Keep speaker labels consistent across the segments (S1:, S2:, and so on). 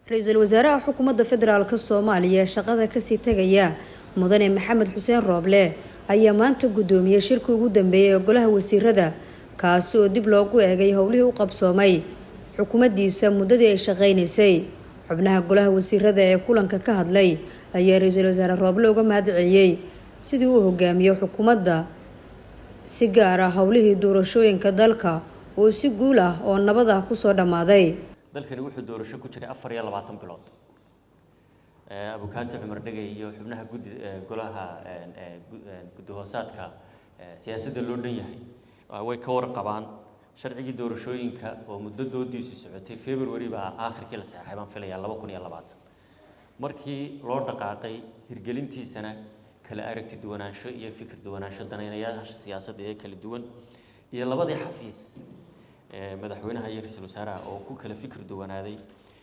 S1: Ra-iisul wasaaraha xukuumadda federaalka Soomaaliya shaqada kasii tegaya, Mudane Maxamed Xuseen Rooble, ayaa maanta guddoomiyey shirkii ugu dambeeyay ee golaha wasiirada, kaasi oo dib loogu eegay howlihii u qabsoomay xukuumaddiisa muddadii ay shaqaynaysay. Xubnaha golaha wasiirada ee kulanka ka hadlay ayaa ra-iisul wasaare Rooble uga mahad celiyey sidii uu hogaamiyo xukuumadda, si gaar ah howlihii doorashooyinka dalka oo si guul ah oo nabad ah kusoo dhammaaday.
S2: Dalkani wuxuu doorasho ku jiray 24 bilood. Abukaati Cumar Dhegey iyo xubnaha guddi golaha guddi hoosaadka siyaasadda loo dhan yahay way ka warqabaan sharcigii doorashooyinka oo muddo doodiisu socotay. February baa aakhirkii la saxeexay, baan filayaa, 2020. Markii loo dhaqaaqay hirgelintiisana, kala aragti duwanaansho iyo fikir duwanaansho danaynayaasha siyaasadda ee kala duwan iyo labadii xafiis, madaxweynaha iyo ra-iisul wasaaraha, oo ku kala fikir duwanaaday,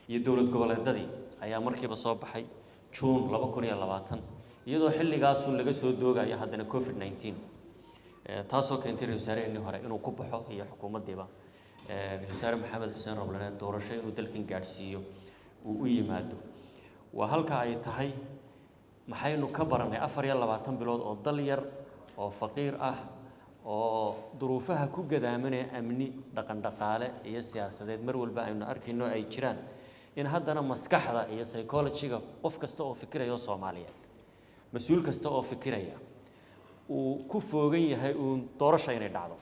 S2: iyo dowlad goboleedadii ayaa markiiba soo baxay Juun 2020, iyadoo xilligaasun laga soo doogayo haddana COVID-19, taasoo keentay ra-isul wasaaraheenii hore inuu ku baxo iyo xukuumaddiiba. Ra-isul wasaare Maxamed Xuseen Roblane doorasho inuu dalkan gaadhsiiyo uu u yimaado waa halka ay tahay. Maxaynu ka baranay 24 bilood oo dal yar oo faqiir ah oo duruufaha ku gadaamanaya amni, dhaqan, dhaqaale iyo siyaasadeed mar walba aynu arkayno ay jiraan, in haddana maskaxda iyo psychology-ga qof kasta oo fikiraya oo Soomaaliyeed, mas-uul kasta oo fikiraya, uu ku foogan yahay uun doorasho inay dhacdo?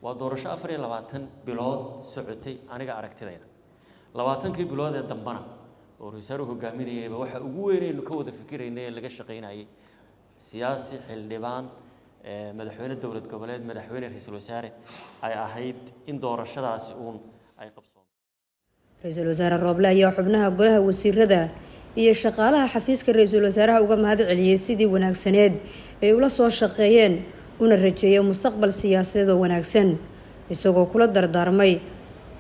S2: Waa doorasho 24 bilood socotay. Aniga aragtidayda, 20kii bilood ee dambana oo ra-iisul wasaaruhu hogaaminayayba, waxa ugu weynaynu ka wada fikiraynay ee laga shaqaynayay, siyaasi, xildhibaan, madaxweyne dowlad goboleed, madaxweyne, ra-iisul wasaare, ay ahayd in doorashadaasi uun ay qabsoonto.
S1: Ra-iisul wasaare Rooble ayaa xubnaha golaha wasiirada iyo shaqaalaha xafiiska ra-iisul wasaaraha uga mahad celiyey sidii wanaagsaneed ay ula soo shaqeeyeen, una rajeeyay mustaqbal siyaasadeed oo wanaagsan, isagoo kula dardaarmay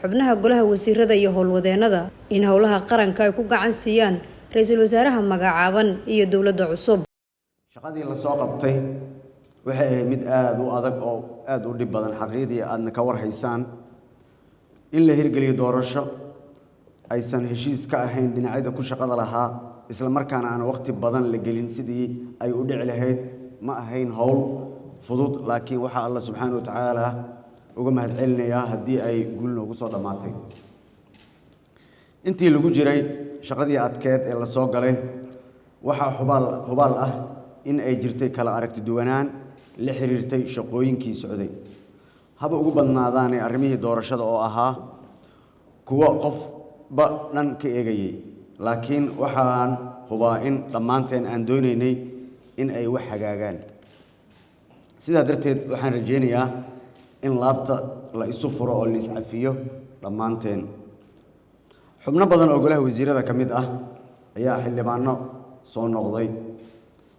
S1: xubnaha golaha wasiirada iyo howlwadeenada in howlaha qaranka ay ku gacan siiyaan ra-iisul wasaaraha magacaaban iyo dowladda cusub.
S3: Shaqadii lasoo qabtay waxay ahayd mid aada u adag oo aada u dhib badan. Xaqiiqdii aadna ka warhaysaan in la hirgeliyo doorasho aysan heshiis ka ahayn dhinacyada ku shaqada lahaa, isla markaana aan waqti badan la gelin sidii ay u dhici lahayd, ma ahayn howl fudud. Laakiin waxaa Alla subxaana wa tacaala uga mahad celinayaa haddii ay guul noogu soo dhammaatay. Intii lagu jiray shaqadii adkeed ee lasoo galay, waxaa hubaal ah in ay jirtay kala aragti duwanaan la xiriirtay shaqooyinkii socday, haba ugu badnaadaanay arrimihii doorashada oo ahaa kuwo qofba dhan ka eegayay. Laakiin waxaan hubaa in dhammaanteen aan doonaynay in ay wax hagaagaan. Sidaa darteed waxaan rajaynayaa in laabta la isu furo oo la iscafiyo dhammaanteen. Xubno badan oo golaha wasiirada ka mid ah ayaa xildhibaano soo noqday.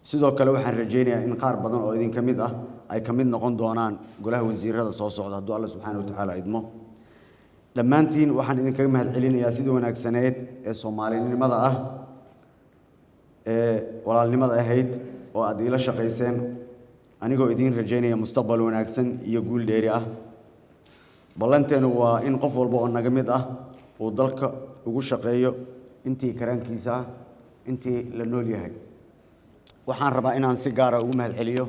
S3: Sidoo kale waxaan rajaynayaa in qaar badan oo idinka mid ah ay ka mid noqon doonaan golaha wasiirada soo socda, hadduu Alla subxaana wa tacaala idmo. Dhammaantiin waxaan idinkaga mahad celinayaa sidii wanaagsaneyd ee Soomaalinimada ah ee walaalnimada ahayd oo aad iila shaqayseen, anigoo idiin rajaynaya mustaqbal wanaagsan iyo guul dheeri ah. Ballanteenu waa in qof walba oo naga mid ah uu dalka ugu shaqeeyo intii karaankiisa ah, intii la nool yahay. Waxaan rabaa inaan si gaara ugu mahad celiyo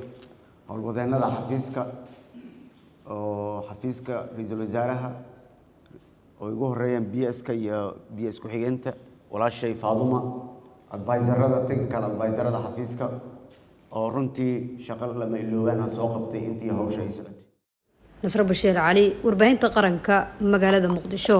S3: howlwadeennada xafiiska, oo xafiiska ra-iisul wasaaraha oo igu horeeyaan PS-ka iyo PS ku-xigeenta, walaashay Faaduma, advisorada, technical advisorada xafiiska, oo runtii shaqo lama iloobaan aan soo qabtay intii hawsha ay socotay.
S1: Nasro Bashiir Cali, warbaahinta qaranka, magaalada Muqdisho.